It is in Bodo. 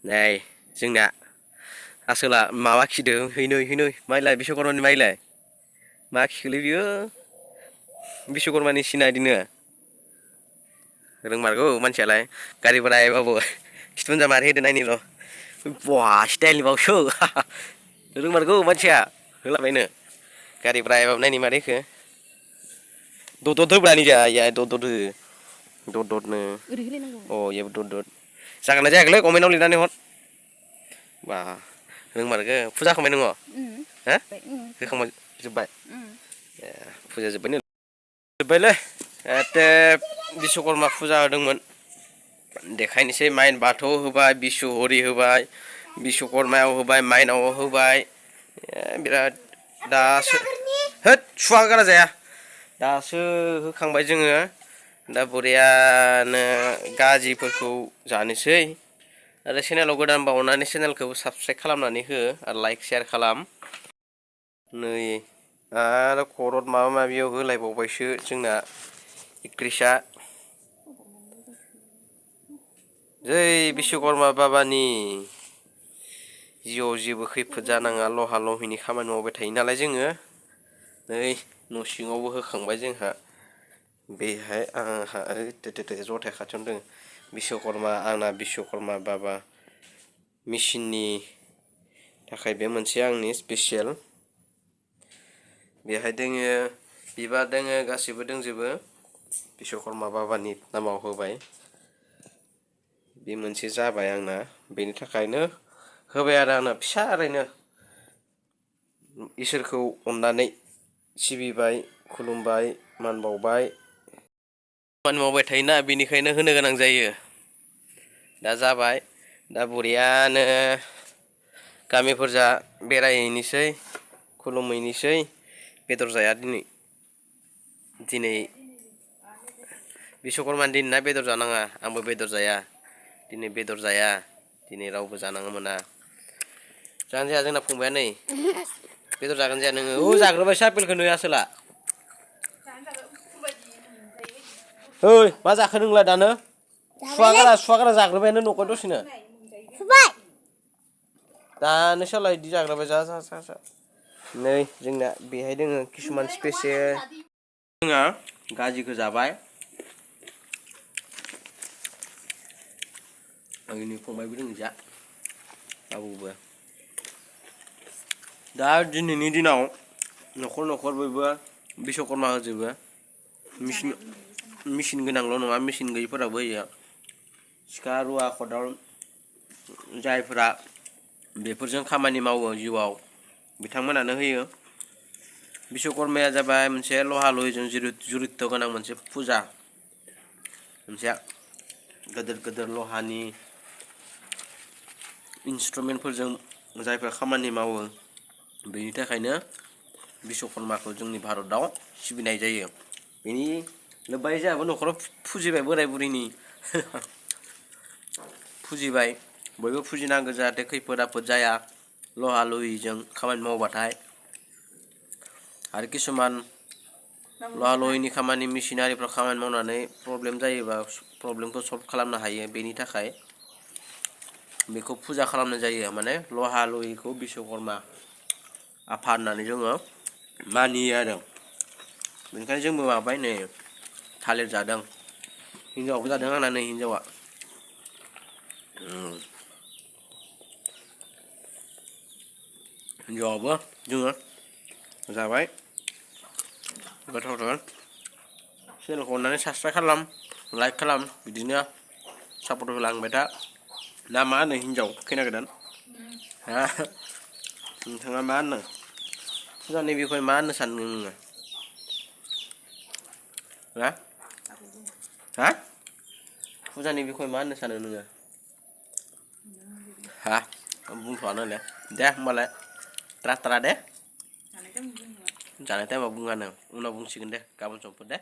नै जोंना आसोला माबा खिदों हैनै माइलाय बिश्वकर्मानि माइलाय मा खिखोलै बियो बिश्वकर्मानि सिना इदिनो रोंमारगौ मानसियालाय गारि बोरायबाबो खिथुउनजा मारै होदो नायनि र' बवा स्टाइलनि बावसो रोंमारगौ मानसिया होलाबायनो गारि बोरायबाबो नायनि मारै होखो ददद होब्रा निजा इया ददद हो दददनो अ इयाबो ददद जागोनना जायाखैलै कमेन्टआव लिरनानै हर बा रोंमारगो फुजा होखांबाय नोङो हो होखांबाय जोब्बाय ए फुजा जोब्बाय जोब्बायलै एते बिश्वकर्मा फुजा होदोंमोन देखायनोसै माइन बाथौ होबाय बिशुहरि होबाय बिश्वकर्मायाव होबाय माइनावआव होबाय बिराद दासो होद सुवा गारा जाया दासो होखांबाय जोङो दा बरियानो गाजिफोरखौ जानोसै आरो चेनेलाव गोदान बावनानै चेनेलखौ साबस्क्राइब खालामनानै हो आरो लाइक शेयार खालाम नै आरो खर'द माबा माबियाव होलायबावबायसो जोंना एक्ट्रिसआ जै बिश्वकर्मा बाबानि जिउआव जेबो खैफोद जानाङा लहा लहिनि खामानि मावबाय थायो नालाय जोङो नै न' सिङावबो होखांबाय जोंहा बेहाय आंहा जथाय खाथियावनो दङ बिश्वकर्मा आंना बिश्वकर्मा बाबा मिसिननि थाखाय बे मोनसे आंनि स्पेसियेल बेहाय दोङो बिबार दोङो गासिबो दंजोबो बिश्वकर्मा बाबानि नामाव होबाय बे मोनसे जाबाय आंना बेनि थाखायनो होबाय आरो आंना फिसा ओरैनो इसोरखौ अननानै सिबिबाय खुलुमबाय मान बावबाय खामानि मावबाय थायोना बेनिखायनो होनो गोनां जायो दा जाबाय दा बरियानो गामिफोरजा बेरायहैनोसै खुलुमहैनोसै बेदर जाया दिनै बिश्वकर्मानि दिन ना बेदर जानाङा आंबो बेदर जाया दिनै बेदर जाया दिनै रावबो जानाङा मोना जागोन जाया जोंना फंबाया नै बेदर जागोन जाया नोङो औ जाग्रोबायसो आपेलखौनो आसोला ओइ मा जाखो नोंलाय दानो सुवा गारा जाग्रोबायानो न'खौ दसेनो दानो साला इदि जाग्रोबाय जा नै जोंना बेहाय दोङो किसुमान स्पेसियेल जोङो गाजिखौ जाबाय आंनि फंबायबो दङ जा आबौबो दा दिनैनि दिनाव न'खर बयबो बिश्वकर्मा होजोबो मेचिन गोनांल' नङा मेचिन गैयिफोराबो होयो सिखा रुवा खदाल जायफोरा बेफोरजों खामानि मावो जिउआव बिथांमोनानो होयो बिश्वकर्माया जाबाय मोनसे लहा लहिजों जुरित्त गोनां मोनसे फुजा मोनसे गोदोर लहानि इन्सट्रुमेन्टफोरजों जायफोरा खामानि मावो बेनि थाखायनो बिश्वकर्माखौ जोंनि भारताव सिबिनाय जायो बेनि लोब्बायै जोंहाबो न'खराव फुजिबाय बोराय बुरैनि फुजिबाय बयबो फुजिनांगौ जाहाथे खैफोद आफोद जाया लहा लहिजों खामानि मावबाथाय आरो किसुमान लहा लहिनि खामानि मेसिनारिफ्राव खामानि मावनानै प्रब्लेम जायोबा प्रब्लेमखौ सल्भ खालामनो हायो बेनि थाखाय बेखौ फुजा खालामनाय जायो माने लहा लहिखौ बिश्वकर्मा आफा होननानै जोङो मानियो आरो बेनिखायनो जोंबो माबाय नै थालिर जादों हिनजावाबो जादों आंना नै हिनजावा हिनजावाबो जोङो जाबाय गोथावथार चेनेलखौ अननानै साबस्क्राइब खालाम लाइक खालाम बिदिनो सापर्ट होलांबाय था ना मा होनो हिनजाव खैना गोदान हा नोंथाङा मा होनो फुजानि बिखय मा होननो सानदों नोङो हा फुजानि बिखय मा होननो सानो नोङो हा बुंथ'आनो दे होमबालाय ट्रा दे जानाय टाइमाव बुङानो उनाव बुंसिगोन दे गाबोन समफोर दे